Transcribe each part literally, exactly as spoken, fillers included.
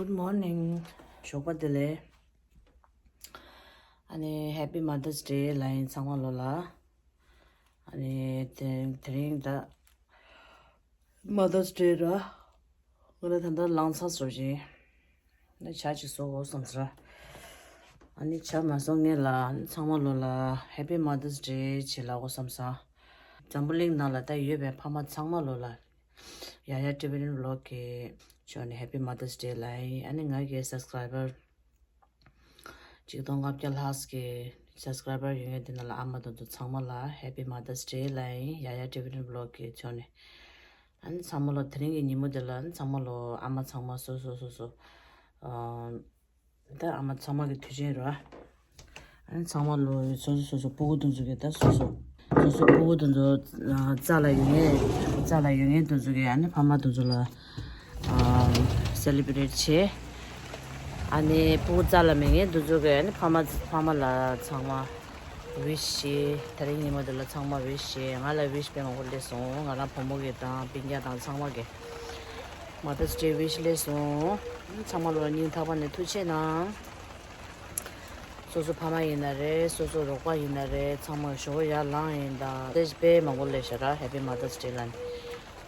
Good morning. ཞོགས་པ་བདེ་ལེགས། ཨ་ནི་Happy Mother's Day ལ་ཡིན་ཚང་མ་ལོ་ལ། ཨ་ནི་དེ་དེ་རིང་ད་Mother's Day ར། ང་ལ་ད་ལྟ་ལངས་ཚར་སོང་ཞིང་། ནི་ཇ་ཅིག་བཟོ་དགོས་བསམ་ཟེར། ཨ་ནི་ཇ་མ་བཟོ་སྔོན་ལ་ཚང་མ་ལོ་ལ་Happy Mother's Day ཅེས་ལབ་དགོས་བསམ་སོང་། འཛམ་བུ་གླིང་ནང་ལ་ད་ཡོད་པའི་ཕ་མ་ཚང་མ་ལོ་ལ། ཡ་ཡ་ཊི་བི་ཊི་བི་ལོག་གི་ཕྱོགས་ནས་Happy Mother's Day ལབ་ཡིན། ཨ་ནི་ང་གི་སབ་སི་ཀ་རའི་བར་གཅིག་སྟོང་ལྔ་བརྒྱ་ལྷག་གི་སབ་སི་ཀ་རའི་བར་ཡོད་མཁན་དེ་ནང་ལ་ཨ་མ་དེ་ཚོ་ཚང་མ་ལ་Happy Mother's Day ལབ་ཡིན། ཡ་ཡ་ཊི་བི་ཊི་བི་ལོག་གི་ཕྱོགས་ནས། ཨ་ནི་ཚང་མ་ལོ་དེ་རིང་གི་ཉིན་མོ་དེ་ལ་ཨ་ནི་ཚང་མ་ལོ་ཨ་མ་ཚང་མ་སོ་སོ་སོ་སོ། ཨ། ད་ཨ་མ་ཚང་མ་གི་དུས་ཆེན་རེད། ཨ་ནི་ཚང་མ་ལོ་སོ་སོ་སོ་སོ་སྤུ་གུ་དེ་ཚོ་གི་ད་སོ་སོ་སོ་སོ་སྤུ་གུ་དེ་ཚོ་ཨ་རྩ་ལ་ཡོད་མཁན་རྩ་ལ་ཡོད་མཁན་དེ་ཚོ་གི་ཨ་ནི་ཕ་མ་དེ་ཚོ་ལ་ཨ་སེ་ལི་བྷི་རེཊ་བྱེད། ཨ་ནི་སྤུ་གུ་རྩ་ལ་མེད་མཁན་དེ་ཚོ་གི་ཨ་ནི་ཕ་མ་ཕ་མ་ལ་ཚང་མ་ཝིཤ་བྱེད། དེ་རིང་ཉིན་མོ་དེ་ལ་ཚང་མ་ཝིཤ་བྱེད། ང་ལ་ཝིཤ་དཔེ་མང་པོ་སླེབས་སོང་། ང་རང་བུ་མོ་གི་དང་སྤུན་ཀྱག་དང་ཚང་མ་གི་Mother's Day ཝིཤ་སླེབས་སོང་། ཚང་མ་ལོ་སྙིང་ཐག་པ་ནས་ཐུགས་རྗེ་ཆེ་གནང་། སོ་སོ་ཕ་མ་ཡིན་ན་རེད། སོ་སོ་རོགས་པ་ཡིན་ན་རེད། ཚང་མ་ཞོ་ཡར་ལངས་ཡིན་དང་དེ་དཔེ་མང་པོ་སླེབས་ཤག་ར། Happy Mother's Day ལ་ནི་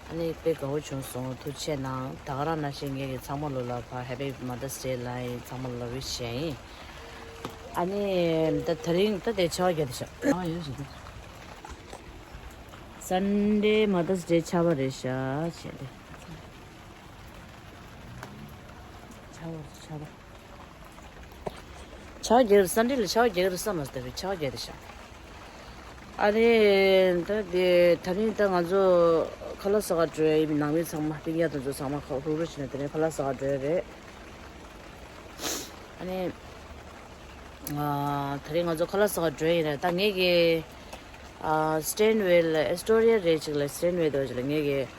ཨ་ནི་དཔེ་དགའ་བོ་བྱུང་སོང་། ཐུགས་རྗེ་ཆེ་གནང་། ད་ག་རང་ནང་བཞིན་ངེད་ཀྱི་ཚང་མ་ལོ་ལ་ཕ་Happy Mother's Day ལ་ཡིན་ཚང་མ་ལོ་ལ་ཝིཤ་བྱས་ཡིན། ཨ་ནི་ད་དེ་རིང་ད་དེ་ཆར་པ་བརྒྱབ་དེ་ཤག་ཨ་ཡོད་ཞིག་ད། Sunday Mother's Day ཆར་པ་རེད་ཤག་བྱས་ཏེ། ཆར་པ་ཆར་པ། ཆར་པ་རྒྱག་རེད། Sunday ལ་ཆར་པ་རྒྱག་རེད་བསམ་མ་སོང་། ད་བའི་ཆར་པ་རྒྱག་རེད་ཤག་ཨ་རེ། ད་དེ་དེ་རིང་ད་ང་ཚོ་ཁ་ལག་ཟ་ག་འགྲོ་ཡ་ཡིན། ནང་མི་ཚང་མ་སྤུན་ཀྱག་དེ་ཚོ་ཚང་མ་ཁ་རུབ་རུབ་བྱས་ནས་དེ་རིང་ཁ་ལག་ཟ་ག་འགྲོ་ཡ་རེད། ཨ་ནི། ཨ། དེ་རིང་ང་ཚོ་ཁ་ལག་ཟ་ག་འགྲོ་ཡ་ཡིན་རེད། ད་ངེད་ཀྱི་ཨ་སི་ཊེན་ཝེལ་ཨེ་སི་ཊོ་རི་ཡ་རེད་ཅིག་ལ། སི་ཊེན་ཝེལ་དེ་ཅིག་ལ་ངེད་ཀྱི་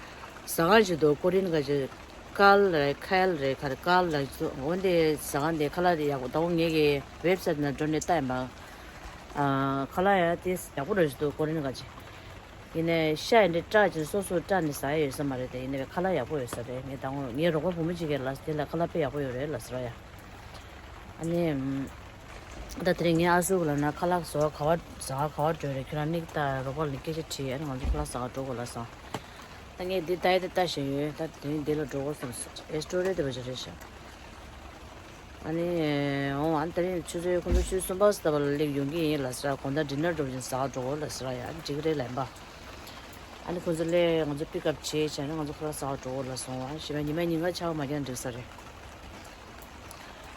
ཟ་ཁང་ཞིག་འདུག་ཀོ་རིན་ག་ཅིག་ཀལ་རེད། ཁལ་རེད། ག་རེ་ཀལ་རེད། འོ་འདི་ཟ་ཁང་དེ་ཁ་ལག་དེ་ཡག་པོ། ད་འོ་ངེད་ཀྱི་ཝེབ་སའིཊ་ནང་འགྲོ་ནས་ལྟ་ཡིན་པ། ཨ། ཁ་ལག་ཡ་དེ་ཡག་པོ་རེད་ཞིག་འདུག་ཀོ་རིན་ག་ཅིག་ཡིན་ནའི་ཤ་ཡི་འདྲ་སྐྲག་ཅིང་སོ་སོ་སྐྲག་ནས་ཟ་ཡ་ཡོད་ས་མ་རེད་དེ། ཡིན་ནའི་ཁ་ལག་ཡག་པོ་ཡོད་ས་རེད། ངས་ད་ངོ་ངའི་རོགས་པ་བུ་མོ་གཅིག་གིས་ལབ་དེ་ལ་ཁ་ལག་དཔེ་ཡག་པོ་ཡོད་རེད་ལབ་ཟེར་ཡ། ཨ་ནི། ད་དེ་རིང་ངའི་ཨ་ཟུག་ལབ་ན་ཁ་ལག་ཟ་ག་བ་ཟ་ག་བ་འགྲོ་རེད། ཁྱོད་རང་མིག་ལྟ། རོགས་པ་ལ་སྐད་ཆ་དྲིས། ཨ་ནི་ང་ཚོ་ཁ་ལག་ཟ་ག་འགྲོ་དགོས་ལབ་སོང་། ད་ངས་འདི་ལྟ་ཡ་དེ་ལྟ་བཞིན་ཡོད། ད་དེ་རིང་འདི་ལ་འགྲོ་དགོས་བསམ་སོང་། ཨེ་སི་ཊོ་རི་དེ་བ་ཅིག་རེད་ཤག་ཨ་ནི། འོ་ཨ་ནི་དེ་རིང་ཆུ་ཚོད་ཁོ་ཚོ་ཆུ་ཚོད་གསུམ་པ་ཙམ་ལ་སླེབས་ཡོང་གི་ཡིན་ལབ་ཟེར། དགོང་དག་ཌི་ནར་འགྲོ་བཞིན་ཟ་ག་འགྲོ་དགོས་ལབ་ཟེར་ཡ། ཨ་ནི་འགྲིག་གི་རེད་ལབ་པ། ཨ་ནི་ཁོ་ཚོ་སླེབས། ང་ཚོ་པིག་ཨབ་བྱས་བྱས་ནས་ང་ཚོ་ཁོ་ར་ཟ་ག་འགྲོ་དགོས་ལབ་སོང་། ཨ་ནི་གཞན་པ་ཉི་མ་ཉིན་གང་ཆར་པ་མ་རྒྱག་ན་འགྲིག་ས་རེད།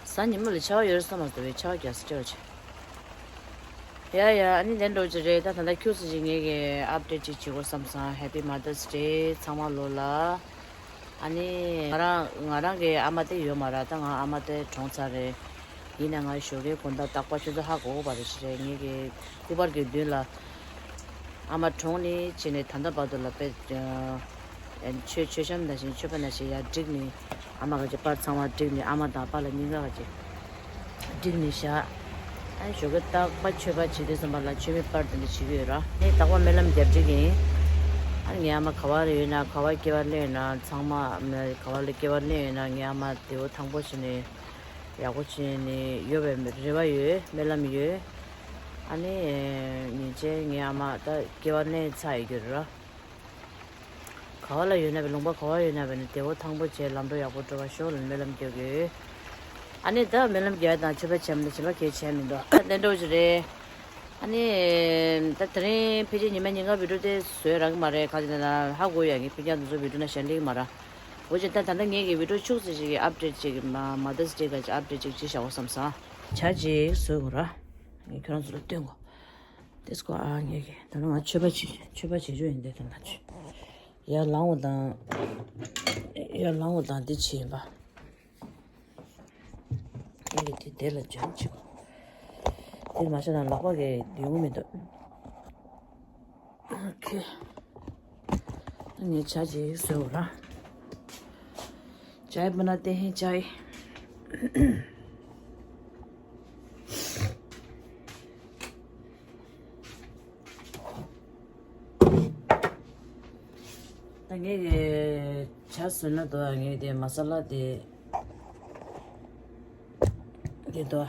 གཟའ་ཉི་མ་ལ་ཆར་པ་ཡོད་རེད་བསམ་མ་སོང་བའི་ཆར་པ་རྒྱག་ས་སྤྲད་པ་བྱས། ཡ་ཡ། ཨ་ནི་དེ་འགྲོ་གི་རེད། ད་ད་ལྟ་ཁྱུག་ཙམ་ཅིག་ངེད་ཀྱིས་ཨབ་ཌེཊ་ཅིག་བྱེད་དགོས་བསམ་སོང་། Happy Mother's Day ཚང་མ་ལོ་ལ། ཨ་ནི་ང་རང་ང་རང་གི་ཨ་མ་དེ་ཡོད་མ་རེད། ད་ང་ཨ་མ་དེ་གྲོངས་ཚར་རེད། ཡིན་ནའི་ང་ཞོགས་ཀའི་དགོང་དག་རྟག་པར་ཁྱོད་ཚོ་ཧ་གོ་གི་རེད་ཤག་རེད། ངེད་ཀྱི་སྐུ་པར་གྱི་མདུན་ལ་ཨ་མ་གྲོངས་ནས་བྱས་ནས་ད་ལྟ་བར་དུ་ལ་དཔེ། མཆོད་མཆོད་བཤམས་ནང་བཞིན་མཆོད་པ་ནང་བཞིན་ཡར་བསྒྲིགས་ནས། ཨ་མ་གི་པར་ཚང་མ་བསྒྲིགས་ནས། ཨ་མ་དང་པཱ་ལགས་གཉིས་ཀ་གི་བསྒྲིགས་ནས་བཞག་ཨ་ནི་ཞོགས་ཀས་རྟག་པར་མཆོད་པ་བྱེད་དུས་ཙམ་པ་ལ་མཆོད་མེ་པར་དེ་འདྲ་བྱེད་ཀྱི་ཡོད་ར། ངས་རྟག་པར་སྨོན་ལམ་རྒྱབ་བསྒྲིགས་ཡིན། ཨ་ནི་ངའི་ཨ་མ་ག་པར་ཡོད་ན། ག་པར་སྐྱེ་བ་ལེན་ཡོད་ན། ཚང་མ་ག་པར་ལ་སྐྱེ་བ་ལེན་ཡོད་ན། ངའི་ཨ་མ་བདེ་པོ་ཐང་པོ་བྱས་ནས་ཡག་པོ་བྱས་ནས་ཡོད་པའི་རེ་བ་ཡོད། སྨོན་ལམ་ཡོད། ཨ་ནི་ཉིན་བྱེད་ངའི་ཨ་མ་ད་སྐྱེ་བ་ལེན་ཚར་ཡོད་ཀྱི་རེད་ར། ག་པར་ལ་ཡོད་ན་བས། ལུང་པ་ག་པར་ཡོད་ན་བས་ནས་བདེ་པོ་ཐང་པོ་བྱས། ལམ་འགྲོ་ཡག་པོ་འགྲོ་བ་ཤོག་ལ་སྨོན་ལམ་རྒྱག་གི་ཡོད། ཨ་ནི་ད་སྨོན་ལམ་རྒྱག་ཡ་དང་མཆོད་པ་བྱས་མ་གཏོགས་གཞན་པ་གང་ཡང་བྱས་མི་འདུག་དེ་འདྲ་བོ་ཞིག་རེད། ཨ་ནི་ད་དེ་རིང་ཕལ་ཆེར་ཉི་མ་ཉིན་གང་བི་ཌིའོ་དེ་བཟོས་རག་གི་མ་རེད། ག་ཅི་ལབ་ན་ཧ་གོ་ཡ། ངའི་སྤུན་ཀྱག་དེ་ཚོ་བི་ཌིའོ་ནང་བཞིན་སླེབས་ཀྱི་མ་རེད། འོ་ཅེ་ད་ད་ལྟ་ངེད་ཀྱི་བི་ཌིའོ་ཆུང་ཙམ་ཞིག་གི་ཨབ་ཌེཊ་ཅིག་མ་མ་དར་སི་ཌེ་ག་ཅིག་ཨབ་ཌེཊ་ཅིག་ཅིག་བྱ་དགོས་བསམ་སོང་། ཇ་ཅིག་བཟོས་དགོས་ར། ངས་ཁྱོད་རང་ཚོ་ལ་སྟོན་དགོས། དེ་སྐོར་ཨ་ངེད་ཀྱི་ད་ནང་ང་མཆོད་པ་བྱེད་མཆོད་པ་བྱེད་རྒྱུ་ཡིན། དེ་དང་ད་ཆུ་ཡར་ལངས་པ་དང་། ཡར་ལངས་པ་དང་འདི་བྱེད་ཡིན་པ། ངེད་ཀྱི་དེ་དེ་ལ་འཇོན་ཆེ་བ། དེ་མ་བྱས་ན་ལག་པ་གི་ཡོང་གི་མི་འདུག་ཨོ་ཁེ། ངས་ཇ་ཅིག་བཟོས་པ་ར། चाय बनाते हैं, चाय। ད་ངས་ཇ་བཟོས་ན་དོ། ངས་དེ་མ་ས་ལ་དེ་ འདི་དོ།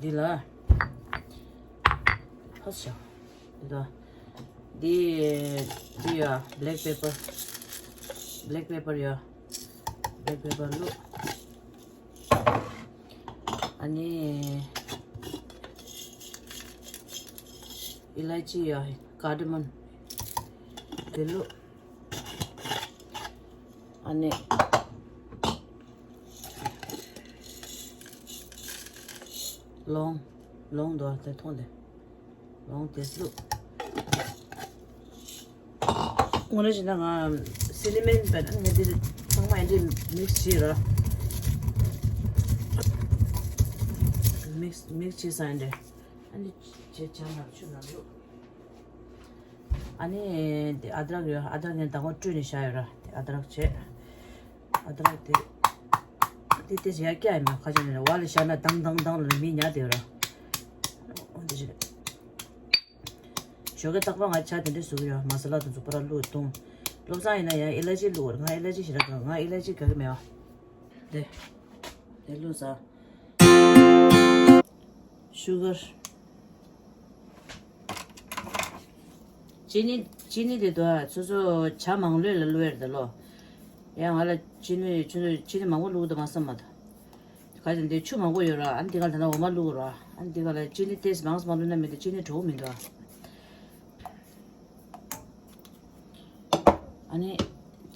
འདི་ལ། ཧོ་ཤ། འདི་དོ། འདི། འདི་ཡ། black pepper། black pepper ཡ། black pepper བླུགས། ཨ་ནི། ཨི་ལའི་ཅི་ཡ། cardamom། འདི་བླུགས། ཨ་ནི། ལོང་། ལོང་དོ་དེ་མཐོང་དེ། ལོང་དེ་བླུགས། དངོས་གནས་བྱས་ན་ང་སི་ནི་མན་བེད་ངས་འདི་ཚང་མ་འདི་མིག་སི་བྱས་ར། མིག་སི་མིག་སི་བྱས་ས་འདི། ཨ་ནི་ཅེ་ཅང་ནག་ཆུ་ནང་བླུགས། ཨ་ནི་འདི་ཨ་དྲག་ཡོད། ཨ་དྲག་ངས་དང་པོ་བཀྲུས་ནས་བཞག་ཡོད་ར། དེ་ཨ་དྲག་བྱས། ཨ་དྲག་དེ། དེ་དེ་བྱས་ཡ་སྐྱ་ཡིན་མ་ཁ་ཅན་ནས་བ་ལ་བཞག་ན་དང་དང་དང་ལ་མི་ཉལ་དེ་ཡོད་ར། འོ་འདི་བྱས། ཞོགས་ཀས་རྟག་པར་ང་ཇ་དེ་འདྲས་བཟོ་གི་ཡོད། མ་ས་ལ་དང་ཚོ་པ་ར་བླུགས་བཏུང་། བློ་བཟང་ཡིན་ན་ཡང་ཨི་ལ་ཅི་བླུགས་ར། ང་ཨི་ལ་ཅི་ཞེ་དྲག་ག་ང་ཨི་ལ་ཅི་ག་གི་མེད་བ། དེ། དེ་བླུགས་ས། ཤུ་གར། ཅི་ནི་ཅི་ནི་དེ་དོ་སོ་སོ་ཇ་མང་ལོས་ལ་བླུགས་ཡར་དེ་ལོ། ཡང་ང་ལ་ཅི་ནི་ཆུ་ནི་ཅི་ནི་མང་པོ་བླུགས་དུ་མ་བསམ་མ་དོ། ག་ཅི་འདི་ཆུ་མང་པོ་ཡོད་ར། ཨ་ནི་འདི་ག་ལ་ད་ན་འོ་མ་བླུགས་ར། ཨ་ནི་འདི་ག་ལ་ཅི་ནི་ཏེས་མང་སུ་མ་བླུགས་ན་མི་འདི་ཅི་ནི་གྲོགས་མི་འདུག་ཨ་ནི་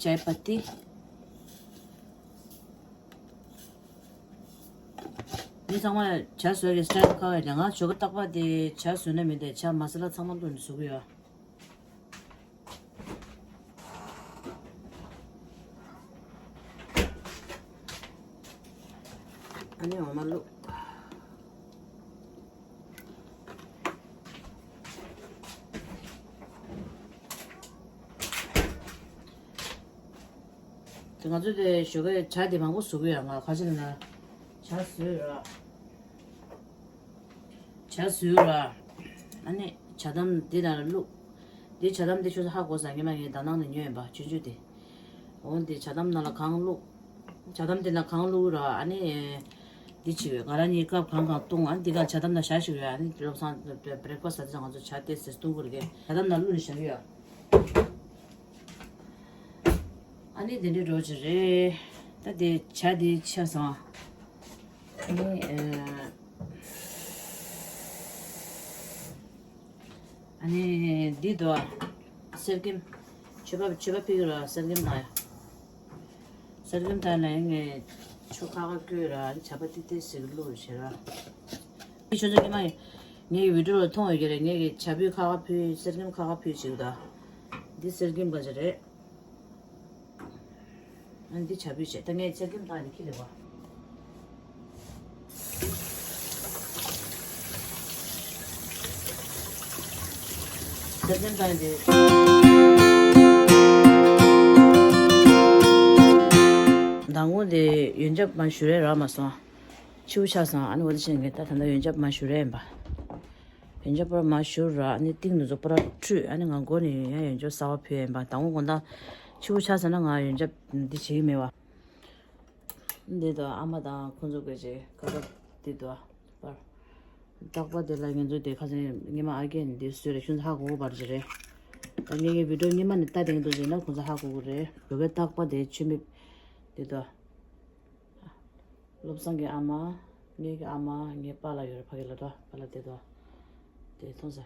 ཅའི་པ་ཏི། འདི་ཚང་མ་ཇ་བཟོ་གི་སི་ཊལ་ཁག་ཡོད་ཀྱང་ང་ཞོགས་ཀས་རྟག་པར་དེ་ཇ་བཟོས་ན་མི་འདི་ཇ་མ་ས་ལ་ཚང་མ་བླུགས་ནས་བཟོ་གི་ཡོད། ཨ་ནི་འོ་མ་བླུགས། དེ་ང་ཚོ་དེ་ཞོགས་ཀས་ཇ་དེ་མང་པོ་བཟོ་གི་ཡོད། ང་ཁ་ཆེ་ན་ཇ་བཟོས་ར། ཇ་བཟོས་ར། ཨ་ནི་ཇ་དམ་འདི་ནང་ལ་བླུགས། འདི་ཇ་དམ་འདི་ཆུ་ཚོད་ཧ་གོ་ས་ངེས་མ་ངས་ད་ནང་ནས་ཉོས་ཡིན་པ་ཆུང་ཆུང་དེ། འོ་འདི་ཇ་དམ་ནང་ལ་གང་བླུགས། ཇ་དམ་འདི་ནང་གང་བླུགས་ར་ཨ་ནི། འདི་བྱེད་ཡོད་ང་རང་གཉིས་སྐབས་གང་གང་བཏུང་ཨ་ནི་འདི་ག་ཇ་དམ་ནང་བཞག་ཞིག་ཡོད་ཨ་ནི་བློ་བཟང་བྷེ་རེག་ཕ་སི་ད་ང་ཚོ་ཇ་དེ་ཟེར་བཏུང་དགོས་རེད་ཇ་དམ་ནང་བླུགས་ནས་བཞག་ཡོད། ཨ་ནི་དེ་འདྲའི་འགྲོ་གི་རེད། ད་དེ་ཇ་དེ་ཆ་ཚང་། ཨ་ནི་ཨ། ཨ་ནི་འདི་དོ། གསེར་སྐྱེམས། མཆོད་པ་མཆོད་པ་ཕུལ་གི་ར་གསེར་སྐྱེམས་དང་ཡ། གསེར་སྐྱེམས་དང་ལ་ངས་ཆུ་ཁ་ཁ་བསྐོལ་ར་ཨ་ནི་ཇ་པ་ཏི་ཏི་ཟེར་གི་བླུགས་བྱེད་ར། འདི་ཆུ་ཚོད་ཉི་མ་ཡིན། ངའི་བི་ཌིའོ་ལ་མཐོང་ཡོད་ཀྱི་རེད། ངས་ཀྱི་ཇ་ཕུད་ཁ་ཁ་ཕུད་གསེར་སྐྱེམས་ཁ་ཁ་ཕུད་ཅིག་ད། འདི་གསེར་སྐྱེམས་ག་ཅི་རེད། ཨ་འདི་ཇ་ཕུད་བྱས་ད་ངས་གསེར་སྐྱེམས་བཏང་ཡོད་ཁྱི་ལས་བ། གསེར་སྐྱེམས་བཏང་ཡོད་དེ། མདང་དགོང་དེ་ཡོན་ཆབ་མ་ཞུ་རེ་རག་མ་སོང་། ཕྱི་པོ་ཆགས་སོང་ཨ་ནི་འོ་དེ་བྱས་ངས་ད་ད་ལྟ་ཡོན་ཆབ་མ་ཞུ་རེ་ཡིན་པ། ཡོན་ཆབ་པར་མ་ཞུ་ར་ཨ་ནི་ཏིང་ནུ་ཚོ་པར་ཁྲུས་ཨ་ནི་ང་མགོ་ནས་ཡང་ཡོན་ཆབ་གསར་པ་ཕུལ་ཡིན་པ་དང་པོ་དགོང་དག་ཕྱི་པོ་ཆགས་སོང་ན་ང་ཡོན་ཆབ་འདི་བྱེད་ཀྱི་མེད་པ། འདི་དང་ཨ་མ་དང་ཁོང་ཚོ་དགོས་ཆེ་ཁ་ཁ་འདི་དང་པར། རྟག་པར་དེ་ལ་ང་ཚོ་དེ་ཁ་སང་ཉི་མ་ཨ་རྒན་འདི་བཟོས་རེད་ཁྱོད་ཚོ་ཧ་གོ་གོ་བར་ཅི་རེད། ད་ངས་ངའི་བི་ཌིའོ་སྔོན་མ་ནས་ལྟ་དེ་འདུག་ཟེར་ན་ཁོང་ཚོ་ཧ་གོ་གོ་རེད་ཡོ་གའི་རྟག་པར་དེ་ཆུ་མིག་འདི་དང་། བློ་བཟང་གི་ཨ་མ། ངེད་ཀྱི་ཨ་མ་ངའི་པཱ་ལགས་ཡོད་རེད་ཕ་གི་ལ་དོ་པཱ་ལགས་དེ་དོ། དེ་མཐོང་ས།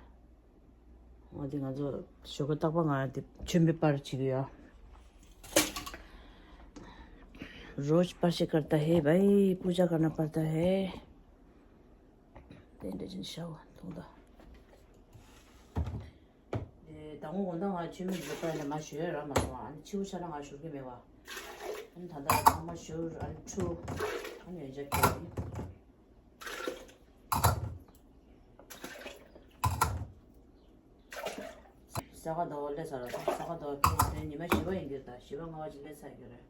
འོ་དེ་ང་ཚོ་ཞོགས་ཀས་རྟག་པར་ང་དེ་མཆོད་འབུལ་པར་བྱེད་ཀྱི་ཡོད། रोज स्पर्श करता है भाई, पूजा करना पड़ता है। དེ་འདྲ་ཅན་ཤ་བ་མཐོང་ད། དེ་ད་དགོང་དགོང་དག་ང་ཆུ་མིག་འབུལ་པ་ལ་མ་ཞུ་ཡ་རག་མ་སོང་ཨ་ནི་ཕྱི་པོ་ཆ་ན་ང་ཞུ་གི་མེད་བ། ཨ་ནི་ད་ལྟ་ཚང་མ་ཞུ་ཨ་ནི་ཁྲུ་ཨ་ནི་ཡོན་ཆབ་ཁྱེར་ཡིན། ས་ག་ཟླ་བ་སླེབས་ཚར་ར་ད་ས་ག་ཟླ་བ་ཕྱི་ལོ་དེ་ཉི་མ་བཞི་པ་ཡིན་གྱི་རེད་ད་བཞི་པ་ལྔ་པ་ཅིག་སླེབས་ཚར་གྱི་རེད།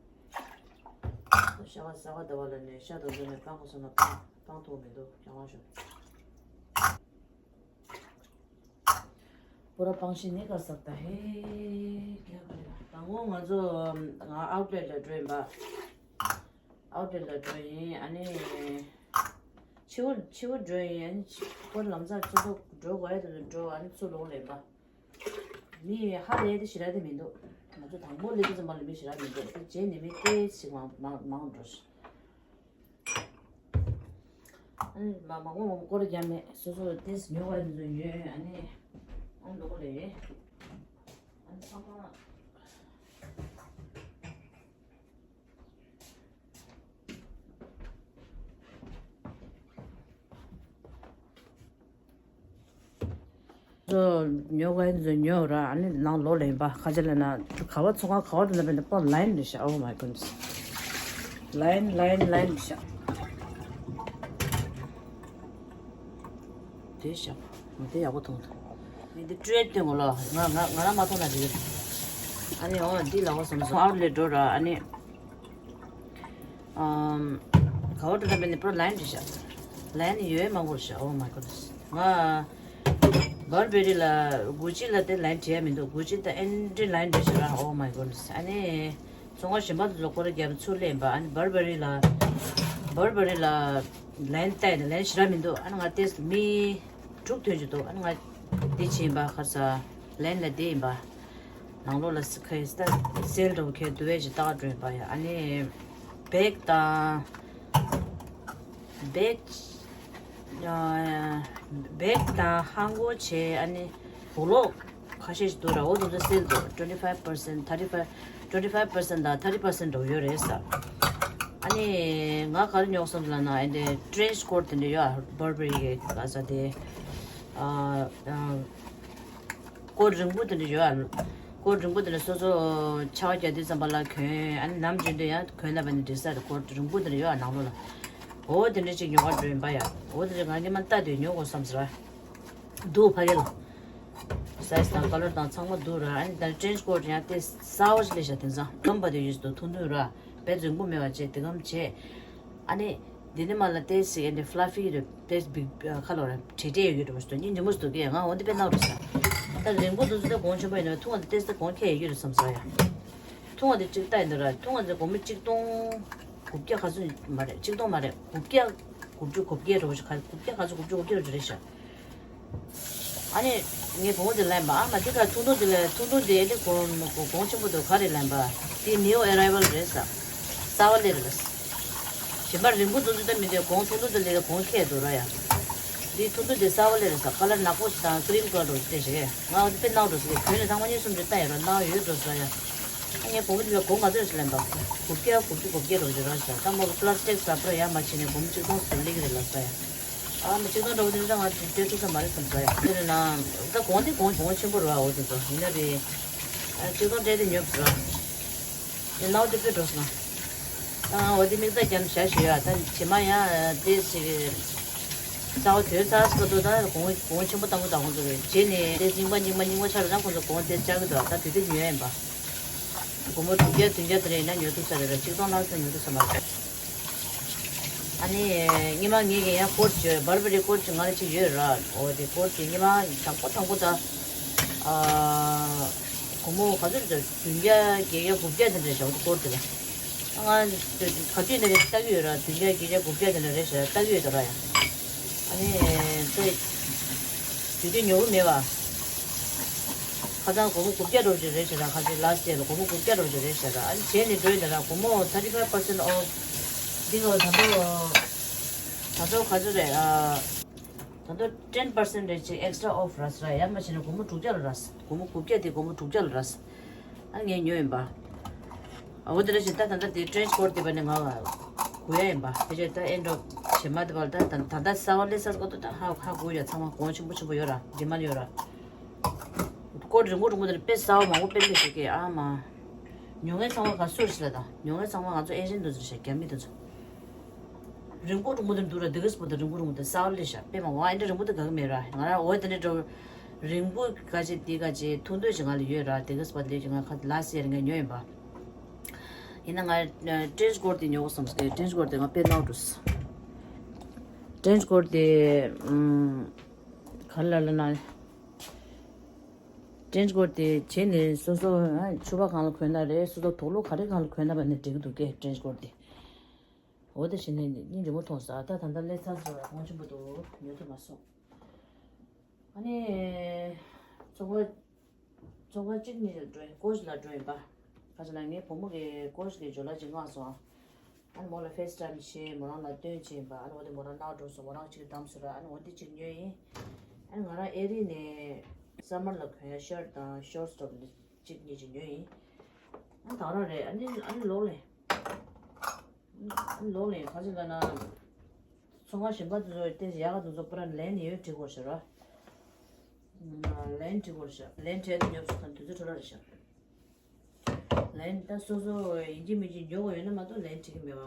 ཤ་ག་ས་ག་ཟླ་བ་ལ་ནས་ཤ་དང་འཛོམས་ནས་སྤང་གོ་སོང་ན་སྤང་སྤང་ཐུབ་མི་འདུག་རྒྱང་མ་ཞུ། पूरा फंक्शन नहीं कर सकता है। क्या करेगा? དང་པོ་ང་ཚོ་ང་ཨའུ་ཊི་ལེཊ་ལ་འགྲོ་ཡིན་པ། ཨའུ་ཊི་ལེཊ་ལ་འགྲོ་ཡིན་ཨ་ནི། ཕྱི་པོ་ཕྱི་པོ་འགྲོ་ཡིན། ཁོ་ལམ་སང་ཚོ་ཚོ་འགྲོ་དགོས་ཡ་དེ་ཚོ་འགྲོ། ཨ་ནི་ཚུར་ལོག་ལེན་པ། མི་ཧ་ལས་དེ་ཞེ་དྲག་དེ་མི་འདུག་ང་ཚོ་དང་པོ་སླེབས་དུས་ཙམ་པ་ལ་མི་ཞེ་དྲག་མི་འདུག་དེ་རྗེས་ནས་མི་ཏོག་ཙམ་མང་མང་མང་འགྲོ། ཨ་ནི་མ་མང་པོ་མང་པོ་སྐོར་རྒྱབ་མེད། སོ་སོ་ཏོག་ཙམ་ཉོ་བ་དེ་ཚོ་ཉོས། ཨ་ནི་ཨ་ནི་ལོག་ལེ། ཨ་ནི་ཚང་མ། ཉོ་ག་ཉོ་ར། ཨ་ནི་ནང་ལོག་ལེན་པ། ཁ་ཆེ་ལ་ན་ག་བ་ཚོང་ཁང་ག་བ་དུ་ན་པན་པོ་ལའིན་རེད་ཤག Oh my goodness. ལའིན་ལའིན་ལའིན་རེད་ཤག་དེ་ཤག་དེ་ཡག་པོ་མཐོང་ཐུབ། མི་འདི་སྤྲོད་སྟོན་གོ་ལོ། ང་ང་ང་རང་མ་མཐོང་ན་འགྲིག་ཨ་ནི་འོ་འདི་ལ་འོ་བསམ་སོང་། ཨའུ་ལེ་འགྲོ་ར། ཨ་ནི་ཨམ། ག་བ་འགྲོ་ད་པན་པོ་ལའིན་རེད་ཤག་ལའིན་ཡོད་མང་པོ་རེད་ཤག Oh my goodness. ང་བར་བེ་རི་ལ་གུ་ཅི་ལ་དེ་ལའིན་བྲིས་ཡ་མི་འདུག་གུ་ཅི་དང་ཨེན་ཌི་ལའིན་རེད་ཤག་ར། Oh my goodness. ཨ་ནི་ཚོང་ཁང་གཞན་པ་དེ་ཚོ་སྐོར་ར་རྒྱབ་ཚུར་སླེབས་པ། ཨ་ནི་བར་བེ་རི་ལ་བར་བེ་རི་ལ་ལའིན་བལྟས་ནས་ལའིན་ཞེ་དྲག་མི་འདུག་ཨ་ནི་ང་དེ་མི་དྲུག་ཐོན་གྱི་འདུག་ཨ་ནི་ང་འདི་ཕྱིན་པ་ཁ་ས་ལའིན་ལ་བསྡད་ཡིན་པ། ནང་ལོགས་ལ་སི་ཁའི་སི་ད་སེལ་འགྲོ་མཁན་དུ་བས་ཅི་ཏག་འགྲོ་ཡིན་པ་ཡ། ཨ་ནི་བེག་དང་བེག་ཨ་བེག་དང་ཧང་གོ་ཆེ། ཨ་ནི་བོ་ལོག་ཁ་ཤས་ཤིག་འདུག་ར། འོ་དེ་ཚོ་སེལ་འདུག twenty five percent, thirty five, twenty five percent དང་thirty percent འགྲོ་ཡོད་རེད་ས། ཨ་ནི་ང་ག་རེ་ཉོ་སོང་ལ་ན། ཨ་ནི་ཊྲེན་ཆི་ཀོཊ་དེ་འདྲ་ཡོད་ཨ། བར་བེ་རི་གི་ག་ས་དེ་ཨ་ཨ། སྐོར་རིང་པོ་དེ་འདྲ་ཡོད་ཨ། སྐོར་རིང་པོ་དེ་འདྲ་སོ་སོ་ཆར་པ་རྒྱག་དུས་ཙམ་པ་ལ་གྱོན། ཨ་ནི་ནམ་རྒྱུན་དུ་ཡང་གྱོན་ན་བ་ནི་འགྲིག་ས་རེད། སྐོར་རིང་པོ་དེ་འདྲ་ཡོད་ཨ་ནང་ལོགས་ལ། འོ་དེ་འདྲ་ཅིག་ཉོ་ག་འགྲོ་ཡིན་པ་ཡ། འོ་དེ་འདྲ་ང་སྔོན་མ་ལྟ་དུས་ཉོ་དགོས་བསམ་ཟེར་བ་འདུག་ཕ་གི་ལ། སའི་ཛི་དང་ཀ་ལར་དང་ཚང་མ་འདུག་ར། ཨ་ནི་ད་ཊྲེན་ཆི་ཀོཊ་ཡང་དེ་གསར་པ་ཞིག་སླེབས་ཤག་དེང་སང་ལམ་པ་དེ་ཡོད་ས་འདུག་ཐུང་ཐུང་ར། བེད་རིང་པོ་མེད་པ་བྱས་དེ་གམ་བྱས། ཨ་ནི། འདི་ནི་མ་ལ་ཏེ་སི་ཨེ་འདི་ཕ་ལ་ཕི་རེད། ཏེ་སི་བིག་ཁ་ལོ་རེད། བྲེ་བྲེ་ཡོད་རེད་མོ་སྟོ་ཉིན་ཉི་མོ་སྟོ་གི་ང་འོ་འདི་པེ་ནག་རུ་ས། ད་རིང་པོ་འདུག་ཚོད་ད་གོང་ཆེན་པོ་ཡིན་ན་ཐུང་བ་འདི་ཏེ་སི་གོང་ཁེ་ཡོད་རེད་བསམ་ས་ཡ། ཐུང་བ་འདི་གཅིག་ལྟ་ཡིན་འདུག་ར། ཐུང་བ་འདི་སྒོར་མོ་གཅིག་སྟོང་དགུ་བརྒྱ་ག་ཚོད་མ་རེད། གཅིག་སྟོང་མ་རེད། དགུ་བརྒྱ་དགུ་བཅུ་གོ་བརྒྱད་རུ་ཞིག་ག་དགུ་བརྒྱ་ག་ཚོད་དགུ་བཅུ་གོ་བརྒྱད་རུ་རེད་ཤག་ཨ་ནི་ངས་བུ་མོ་དེ་ལན་པ་ཨ་མ་འདི་ག་ཐུང་ཐུང་དེ་ལས་ཐུང་ཐུང་དེ་ཨེ་འདི་གོང་གོང་ཆེན་པོ་འདུག་ག་རེ་ལན་པ། དེ་ནིའུ་ཨེ་རའི་ཝལ་རེད་ས། གསར་པ་སླེབས་རེད་ས། གཞན་པ་རིང་པོ་འདུག་ཚོད་ད་མི་འདུག་གོང་ཐུང་ཐུང་དེ་ལས་གོང་ཁེ་འདུག་ར་ཡ། འདི་ཐུང་ཐུང་དེ་གསར་པ་སླེབས་རེད་ས། ཁ་ལར་ནག་པོ་ཞིག་དང་ཀི་རིམ་ཁ་ལར་རུ་དེ་ཞིག་ང་འདི་དཔེ་ནག་འགྲོ་ས་གི་གོན་ནས་ཐང་མ་གཉིས་གསུམ་རེ་ལྟ་ཡོད་ར་ནག་ཡོད་འགྲོ་ས་ཡ། ཨ་ངས་བུ་མོ་དེ་ལ་གོང་ག་ཚོད་ཞིག་ལན་པ། དགུ་བརྒྱ་དགུ་བཅུ་གོ་བརྒྱད་རུ་རེད་ར་ས། ད་མོ་གི་པ་ལ་སི་ཊིག་ས་པ་ར་ཡ་མ་ཕྱིན་ནས་སྒོར་མོ་གཅིག་སྟོང་ཟེར་སླེབས་ཀྱི་རེད་ལ་ས་ཡ། ཨ་མ་གཅིག་སྟོང་འདྲ་བོ་དེ་འདྲ་ང་སྤྲད་ཐུབ་ས་མ་རེད་བསམ་ས་ཡ། དེ་རེད་ན་ད་གོང་དེ་གོང་གོང་ཆེན་པོ་རེད་བ། འོ་དེ་ཚོ་ཡིན་ན་རེད། ཨ་གཅིག་སྟོང་སྤྲད་དེ་ཉོས་པ་ར། ཡིན་ནའོ་དེ་དཔེ་འགྲོ་སོང་། ཨ་འོ་དེ་དམིགས་བསལ་རྒྱབ་བཞག་ཞུ་ཡ། ད་རྗེས་མ་ཡང་དེ་ཞིག་རྩ་བ་དོན་ཚར་སོ་དོ་ད་གོང་གོང་ཆེན་པོ་བཏང་གི་བཏང་གི་འདུག་རྗེས་ནས་དེ་རྙིང་པ་རྙིང་པ་རྙིང་པ་ཆགས་རེད་ན་ཁོང་ཚོ་གོང་དེ་བཅག་གི་འདུག་ད་དུས་དེ་ཉོས་ཡིན་པ། སྒོར་མོ་དྲུག་བརྒྱ་བདུན་བརྒྱ་དེ་རེད་ན་ཉོ་ཐུབ་ས་རེད་ར། གཅིག་སྟོང་ལྷག་ཙམ་ཉོ་ཐུབ་ས་མ་རེད། ཨ་ནི་སྔོན་མ་ངེད་ཀྱི་ཡང་ཀོཊ་ཅིག་ཡོད། བར་བེ་རི་ཀོཊ་ཅིག་ང་ལ་ཅིག་ཡོད་ར། འོ་དེ་ཀོཊ་དེ་སྔོན་མ་དང་པོ་དང་པོ་ད་ཨ་སྒོར་མོ་ག་ཚོད་རེད། བདུན་བརྒྱ་བརྒྱད་བརྒྱ་དགུ་བརྒྱ་དེ་འདྲ་བཞག་འོ་དེ་ཀོཊ་དེ་ལ། ང་ག་དུས་ནས་ལྟ་གི་ཡོད་ར། བདུན་བརྒྱ་བརྒྱད་བརྒྱ་དགུ་བརྒྱ་དེ་འདྲ་རེད་ཟེར་ལྟ་གི་ཡོད་ད་ར་ཡ། ཨ་ནི་ཚེ་དུས་དུས་ཉོ་གི་མེད་པ། ཁ་སང་སྒོར་མོ་དགུ་བརྒྱ་འགྲོ་གི་རེད་ཟེར་ར། ཁ་ཅིག་ལ་སི་ཊི་ཡར་ལ་སྒོར་མོ་དགུ་བརྒྱ་འགྲོ་གི་རེད་ཟེར་ར། ཨ་ནི་བྱས་ནས་འགྲོ་ཡི་ད་ར། སྒོར་མོ་thirty five percent off། འདི་ག་ད་དུང་ད་དུང་ག་ཚོད་རེད་ཨ། ད་དུང་ten percent རེད་ཅིག་extra off ར་ཟེར་ར། ཡར་མར་བྱས་ན་སྒོར་མོ་དྲུག་བརྒྱ་ལ་ར་ཟེར། སྒོར་མོ་དགུ་བརྒྱ་དེ་སྒོར་མོ་དྲུག་བརྒྱ་ལ་ར་ཟེར། ཨ་ངས་ཉོས་ཡིན་པ། ཨ་འོ་དེ་འདྲ་ཞིག་ད་ད་ལྟ་དེ་ཊྲེན་ཆི་ཀོཊ་དེ་བ་ནི་ང་གུ་ཡ་ཡིན་པ། དེ་བྱས་ད་ཨེ་འགྲོ་བྱེ་མ་དེ་བ་ལ་ད་ད་ད་ལྟ་གསར་པ་སླེབས་ཚར་སྐོར་དུ་ད་ཧ་ཧ་གོ་ཡ། ཚང་མ་གོང་ཆེན་པོ་ཆེན་པོ་ཡོད་ར། ཌི་མཱན་ཌི་ཡོད་ར། སྐོར་རིང་པོ་རིང་པོ་དེ་ནི་དཔེ་གསར་པ་མང་པོ་དཔེ་སླེབས་ཤག་གི་ཨ་མ། ཉོ་མཁན་ཚང་མ་ག་སུ་རེད་ཟེར་ད། ཉོ་མཁན་ཚང་མ་ང་ཚོ་ཨེ་ཤན་དེ་ཚོ་རེད་ཤག་རྒྱ་མི་དེ་ཚོ། རིང་པོ་རིང་པོ་དེ་འདུག་ར། དེ་གས་པོ་དེ་རིང་པོ་རིང་པོ་དེ་གསར་པ་སླེབས་ཤག་དཔེ་མང་པོ་ཨ་འདྲ་རིང་པོ་དེ་ག་གི་མེད་ར། ང་རང་འོ་དེ་འདྲ་འགྲོ། རིང་པོ་ག་ཅིག་དེ་ག་ཅིག་ཐུང་ཐུང་ཞིག་ང་ལ་ཡོད་ར། དེ་གས་པོ་སླེབས་ཀྱི་ང་ཁ་ལ་སི་ཡར་ངས་ཉོས་ཡིན་པ། ཡིན་ན་ང་ཊྲེན་ཆི་ཀོཊ་དེ་ཉོ་དགོས་བསམ་སོང་། ཊྲེན་ཆི་ཀོཊ་དེ་ང་དཔེ་ནག་འགྲོ་སོང་། ཊྲེན་ཆི་ཀོཊ་དེ་ཨམ། ག་རེ་ལབ་ན། ཊྲེན་ཆི་ཀོཊ་དེ་བྱས་ནས་སོ་སོ་ཕྱུ་པ་སྒང་ལ་གོན་ན་རེད། སོ་སོ་དུག་ལོག་ག་རེ་སྒང་ལ་གོན་ན་བ་ནི་འགྲིག་གི་འདུག་གས། ཊྲེན་ཆི་ཀོཊ་དེ། འོ་དེ་བྱས་ནས་སྙིང་རྗེ་མོ་མཐོང་ས། ད་ད་ལྟ་སླེབས་ཚར་སོང་། གོང་ཆེན་པོ་འདུག་ཉོ་ཐུབ་མ་སོང་། ཨ་ནི། ཚོང་པ། ཚོང་པ་གཅིག་གཉིས་ལ་འགྲོ་ཡིན། ཀོ་ཤ་ལ་འགྲོ་ཡིན་པ། ག་ཟེར་ན་ངའི་བུ་མོ་གི་ཀོ་ཤ་གི་ཇོ་ལ་ཅིག་མངགས་སོང་། ཨ་ནི་མོ་ལ་ཕེ་སི་ཊའིམ་བྱས། མོ་རང་ལ་སྟོན་བྱས་ཡིན་པ། ཨ་ནི་འོ་དེ་མོ་རང་ནང་འགྲོ་སོང་། མོ་རང་གཅིག་བདམས་སོང་ར། ཨ་ནི་འོ་དེ་གཅིག་ཉོས་ཡིན། ཨ་ནི་ང་རང་ཨེ་རི་ནས་སམ་མར་ལ་གོན་ཡ་ཤར་ཊི་དང་ཤོར་ཊི་ཊོབ་གཅིག་གཉིས་ཅིག་ཉོས་ཡིན། ཨ་ནི་ད་རང་རེད། ཨ་ནི་ཨ་ནི་ལོག་ལེ། ལོག་ལེན་ག་ཚོད་ལ་ན། ཚོང་ཁང་གཞན་པ་དེ་ཚོ་ཏོག་ཙམ་ཡག་ག་དེ་ཚོ་པུ་ར་ལེན་ཡོད་བྲིས་དགོས་ཤག་ར། ལེན་བྲིས་དགོས་ཤག་ལེན་བྲིས་དུས་ཉོ་ཚོང་ཁང་དུས་ཚོད་འཕྲོ་བརླག་རེད་ཤག་ལེན་ད་སོ་སོ་ཡིན་གཅིག་མིན་གཅིག་ཉོ་དགོས་ཡོད་ན་མ་གཏོགས་ལེན་བྲིས་ཀྱི་མེད་པ་